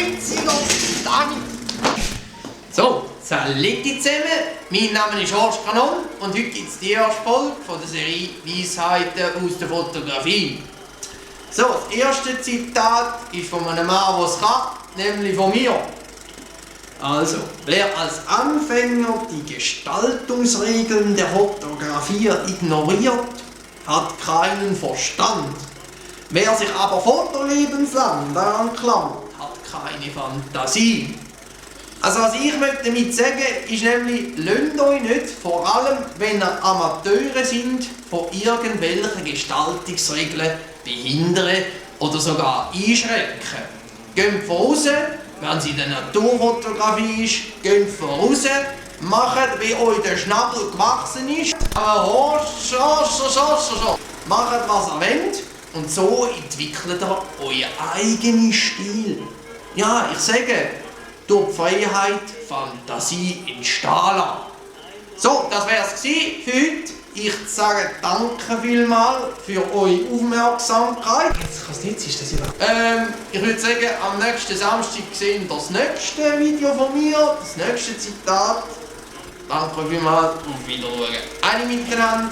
witziger Dani. So, Saletti zusammen. Mein Name ist Horst Kanon und heute gibt es die erste Folge von der Serie Weisheiten aus der Fotografie. So, das erste Zitat ist von einem Mann, der es kann, nämlich von mir. Also, wer als Anfänger die Gestaltungsregeln der Fotografie ignoriert, hat keinen Verstand. Wer sich aber fotolebenslang daran klammert, hat keine Fantasie. Also was ich damit sagen möchte, ist nämlich, lasst euch nicht, vor allem wenn ihr Amateure sind, von irgendwelchen Gestaltungsregeln behindern oder sogar einschränken. Geht voraus, wenn es in der Naturfotografie ist, geht voraus, macht wie euch der Schnabel gewachsen ist, macht was ihr wollt und so entwickelt ihr euren eigenen Stil. Ja, ich sage, durch die Freiheit Fantasie entstehen lassen. So, das wär's für heute. Ich sage danke vielmals für eure Aufmerksamkeit. Was jetzt ist das ja? Ich würde sagen, am nächsten Samstag sehen wir das nächste Video von mir, das nächste Zitat. Danke vielmals, auf Wiedersehen. Alle miteinander.